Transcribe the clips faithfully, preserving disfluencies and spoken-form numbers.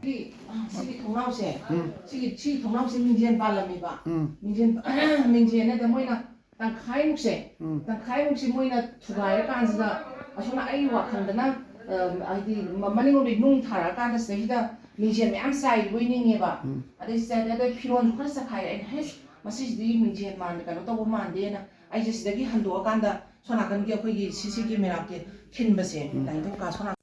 ꯁꯤꯒꯤ ꯊꯣꯡꯅꯥꯎꯁꯦ, ꯎꯝ꯫ ꯁꯤꯒꯤ ꯁꯤꯒꯤ ꯊꯣꯡꯅꯥꯎꯁꯦ ꯃꯤꯡꯖꯦꯜ ꯄꯥꯜꯂꯝꯃꯦꯕ꯫ ꯎꯝ꯫ ꯃꯤꯡꯖꯦꯜ ꯃꯤꯡꯖꯦꯜ ꯍꯥꯏꯗ ꯃꯣꯏꯅ ꯇꯪꯈꯥꯏꯃꯨꯛꯁꯦ, ꯎꯝ꯫ ꯇꯪꯈꯥꯏꯃꯨꯛꯁꯦ ꯃꯣꯏꯅ ꯊꯨꯒꯥꯏꯔꯀꯥꯟꯁꯤꯗ, ꯑꯁꯣꯝꯅ ꯑꯩꯒꯤ ꯋꯥꯈꯜꯗꯅ, ꯑ, ꯍꯥꯏꯗꯤ ꯃ- ꯃꯅꯤꯡꯂꯣꯝꯗꯒꯤ ꯅꯨꯡ ꯊꯥꯔꯛꯑꯀꯥꯟꯗ ꯁꯤꯗꯩꯁꯤꯗ ꯃꯤꯡꯖꯦꯜ ꯃꯌꯥꯝ ꯆꯥꯏꯕꯣꯏ ꯅꯤꯡꯉꯦꯕ꯫ ꯎꯝ꯫ ꯑꯗꯩ ꯁꯤꯗ ꯑꯗꯩ ꯐꯤꯔꯣꯟꯁꯨ ꯈꯔ ꯆꯈꯥꯏꯔꯦ꯫ ꯑꯩꯅ, "ꯍꯩꯁ, ꯃꯁꯤꯁꯤꯗꯤ ꯃꯤꯡꯖꯦꯜ ꯃꯥꯟ ꯀꯩꯅꯣ ꯇꯧꯕ ꯃꯥꯟꯗꯦꯅ" ꯑꯩꯁꯦ ꯁꯤꯗꯒꯤ ꯍꯟꯗꯣꯛꯑꯀꯥꯟꯗ ꯁꯣꯝ ꯅꯥꯀꯟꯒꯤ ꯑꯩꯈꯣꯏꯒꯤ ꯁꯤ ꯁꯤ ꯀꯦꯃꯦꯔꯥ ꯈꯤꯟꯕꯁꯦ, ꯎꯝ꯫ ꯂꯥꯏꯅꯤꯡꯊꯧ ꯀꯥ ꯁꯣꯝ ꯅꯥꯀꯟ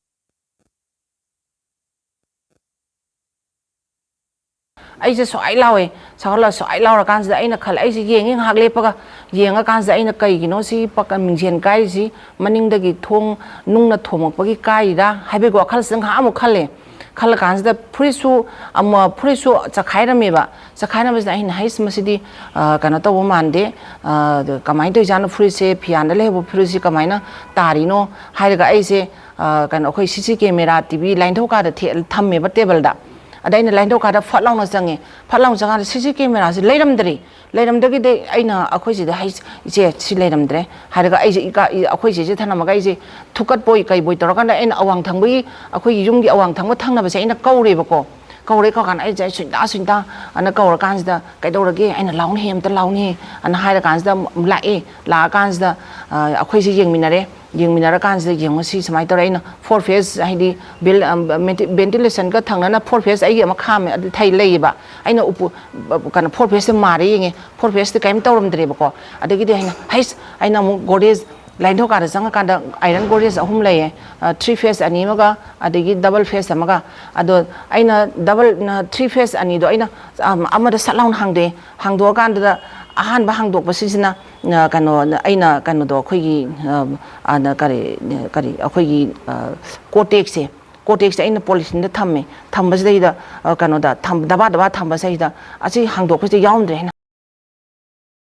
ꯑꯩꯁꯦ ꯁ꯭ꯋꯥꯏ ꯂꯥꯎꯋꯦ꯫ ꯁꯒꯠꯂ ꯁ꯭ꯋꯥꯏ ꯂꯥꯎꯔꯀꯥꯟꯁꯤꯗ ꯑꯩꯅ ꯈꯜꯂꯦ, ꯑꯩꯁꯦ ꯌꯦꯡꯉꯤ, ꯉꯥꯏꯍꯥꯛ ꯂꯦꯞꯄꯒ ꯌꯦꯡꯉꯀꯥꯟꯁꯤꯗ ꯑꯩꯅ, "ꯀꯩꯒꯤꯅꯣ ꯁꯤ ꯄꯛ-, ꯃꯤꯡꯖꯦꯜ ꯀꯥꯏꯔꯤꯁꯤ? ꯃꯅꯤꯡꯗꯒꯤ ꯊꯣꯡ ꯅꯨꯡꯅ ꯊꯣꯝꯃꯛꯄꯒꯤ ꯀꯥꯏꯔꯤꯔꯥ?" ꯍꯥꯏꯕꯒꯤ ꯋꯥꯈꯜꯁꯤꯗ ꯉꯥꯏꯍꯥꯛ ꯑꯃꯨꯛ ꯈꯜꯂꯦ꯫ ꯈꯜꯂꯀꯥꯟꯁꯤꯗ ꯐꯨꯔꯤꯠꯁꯨ ꯑꯃ, ꯐꯨꯔꯤꯠꯁꯨ ꯆꯈꯥꯏꯔꯝꯃꯦꯕ꯫ ꯆꯈꯥꯏꯔꯝꯕꯁꯤꯗ ꯑꯩꯅ, "ꯍꯩꯁ, ꯃꯁꯤꯗꯤ, ꯑ, ꯀꯩꯅꯣ ꯇꯧꯕ ꯃꯥꯟꯗꯦ꯫ ꯑ, ꯀꯃꯥꯏꯅ ꯇꯧꯔꯤꯖꯥꯠꯅꯣ? ꯐꯨꯔꯤꯠꯁꯦ, ꯐꯤꯌꯥꯟꯗ ꯂꯩꯍꯧꯕ ꯐꯨꯔꯤꯠꯁꯤ ꯀꯃꯥꯏꯅ ꯇꯥꯔꯤꯅꯣ?" ꯍꯥꯏꯔꯒ ꯑꯩꯁꯦ, ꯑ, ꯀꯩꯅꯣ, ꯑꯩꯈꯣꯏ ꯁꯤ ꯁꯤ ꯀꯦꯃꯦꯔꯥ, ꯇꯤ ꯚꯤ, ꯂꯥꯏꯅꯤꯡꯊꯧ ꯀꯥꯗ ꯊꯦ-, ꯊꯝꯃꯦꯕ ꯇꯦꯕꯜꯗ꯫ ꯑꯗ ꯑꯩꯅ ꯂꯥꯏꯅꯤꯡꯊꯧ ꯀꯥꯗ ꯐꯠ ꯂꯥꯎꯅ ꯆꯪꯉꯦ꯫ ꯐꯠ ꯂꯥꯎꯅ ꯆꯪꯉꯀꯥꯟꯗ ꯁꯤ ꯁꯤ ꯀꯦꯃꯦꯔꯥꯁꯦ ꯂꯩꯔꯝꯗ꯭ꯔꯦ꯫ ꯂꯩꯔꯝꯗꯒꯤꯗꯤ ꯑꯩꯅ ꯑꯩꯈꯣꯏ ꯆꯦꯗ ꯍꯥꯏ, "ꯏꯆꯦ, ꯁꯤ ꯂꯩꯔꯝꯗ꯭ꯔꯦ" ꯍꯥꯏꯔꯒ ꯑꯩꯁꯦ ꯏꯀꯥ-, ꯏ-, ꯑꯩꯈꯣꯏ ꯆꯦꯁꯦ ꯊꯅꯝꯃꯒ ꯑꯩꯁꯦ ꯊꯨꯛꯀꯠꯄꯣꯏ ꯀꯩꯕꯣꯏ ꯇꯧꯔꯀꯥꯟꯗ ꯑꯩꯅ ꯑꯋꯥꯡ ꯊꯪꯕꯒꯤ, ꯑꯩꯈꯣꯏꯒꯤ ꯌꯨꯝꯒꯤ ꯑꯋꯥꯡ ꯊꯪꯕ ꯊꯪꯅꯕꯁꯦ ꯑꯩꯅ ꯀꯧꯔꯦꯕꯀꯣ꯫ ꯀꯧꯔꯦ, ꯀꯧꯔꯀꯥꯟꯗ ꯑꯩꯁꯦ, "ꯁꯨꯅꯤꯇꯥ, ꯁꯨꯅꯤꯇꯥ" ꯑꯅ ꯀꯧꯔꯀꯥꯟꯁꯤꯗ, "ꯀꯩꯗꯧꯔꯒꯦ?" ꯑꯩꯅ, "ꯂꯥꯎꯅꯦꯍꯦ, ꯑꯝꯇ ꯂꯥꯎꯅꯦꯍꯦ" ꯑꯅ ꯍꯥꯏꯔꯀꯥꯟꯁꯤꯗ ꯂꯥꯛꯑꯦ꯫ ꯂꯥꯛꯑꯀꯥꯟꯁꯤꯗ, ꯑ, ꯑꯩꯈꯣꯏꯁꯦ ꯌꯦꯡꯃꯤꯟꯅꯔꯦ꯫ ꯌꯦꯡꯃꯤꯟꯅꯔꯀꯥꯟꯁꯤꯗ ꯌꯦꯡꯉꯣ ꯁꯤ ꯁꯨꯃꯥꯏꯅ ꯇꯧꯔꯦ꯫ ꯑꯩꯅ ꯐꯣꯔ ꯐꯦꯁ, ꯍꯥꯏꯗꯤ ꯕꯤꯜ-, ꯑ, ꯃꯦꯟꯇꯤ-, ꯚꯦꯟꯇꯤꯂꯦꯁꯟꯒ ꯊꯪꯅꯅ ꯐꯣꯔ ꯐꯦꯁ ꯑꯩꯒꯤ ꯑꯃ ꯈꯥꯝꯃꯦ, ꯑꯗꯨ ꯊꯩ ꯂꯩꯌꯦꯕ꯫ ꯑꯩꯅ ꯎꯄꯨ, ꯀꯩꯅꯣ, ꯐꯣꯔ ꯐꯦꯁꯁꯦ ꯃꯥꯔꯦ ꯌꯦꯡꯉꯦ, ꯐꯣꯔ ꯐꯦꯁꯇꯤ ꯀꯔꯤꯝ ꯇꯧꯔꯝꯗ꯭ꯔꯦꯕꯀꯣ꯫ ꯑꯗꯒꯤꯗꯤ ꯑꯩꯅ, "ꯍꯩꯁ", ꯑꯩꯅ ꯑꯃꯨꯛ ꯒꯣꯗ꯭ꯔꯦꯖ, ꯂꯥꯏꯅꯤꯡꯊꯧ ꯀꯥꯗ ꯆꯪꯉꯀꯥꯟꯗ ꯑꯥꯏꯔꯟ ꯒꯣꯗ꯭ꯔꯦꯖ ꯑꯍꯨꯝ ꯂꯩꯌꯦ, ꯑ, ꯊ꯭ꯔꯤ ꯐꯦꯁ ꯑꯅꯤ ꯑꯃꯒ ꯑꯗꯒꯤ ꯗꯕꯜ ꯐꯦꯁ ꯑꯃꯒ꯫ ꯑꯗꯣ ꯑꯩꯅ ꯗꯕꯜ, ꯅ, ꯊ꯭ꯔꯤ ꯐꯦꯁ ꯑꯅꯤꯗꯣ ꯑꯩꯅ, ꯑꯝ, ꯑꯃꯗ ꯁꯠ ꯂꯥꯎꯅ ꯍꯥꯡꯗꯣꯛꯑꯦ꯫ ꯍꯥꯡꯗꯣꯛꯑꯀꯥꯟꯗꯨꯗ ꯑꯍꯥꯟꯕ ꯍꯥꯡꯗꯣꯛꯄꯁꯤꯁꯤꯅ, ꯑ, ꯀꯩꯅꯣ, ꯑꯩꯅ ꯀꯩꯅꯣꯗꯣ, ꯑꯩꯈꯣꯏꯒꯤ, ꯑ, ꯑ, ꯀꯔꯤ, ꯀꯔꯤ, ꯑꯩꯈꯣꯏꯒꯤ, ꯑ, ꯀꯣꯇꯦꯛꯁꯦ, ꯀꯣꯇꯦꯛꯁꯦ ꯑꯩꯅ ꯄꯣꯂꯤꯊꯤꯟꯗ ꯊꯝꯃꯦ꯫ ꯊꯝꯕꯁꯤꯗꯩꯗ, ꯑ, ꯀꯩꯅꯣꯗ ꯊꯝ-, ꯗꯕꯥ ꯗꯕꯥ ꯊꯝꯕꯁꯤꯗꯩꯗ ꯑꯁꯤ ꯍꯥꯡꯗꯣꯛꯄꯁꯤꯗ ꯌꯥꯎꯔꯝꯗ꯭ꯔꯦ ꯍꯥꯏꯅ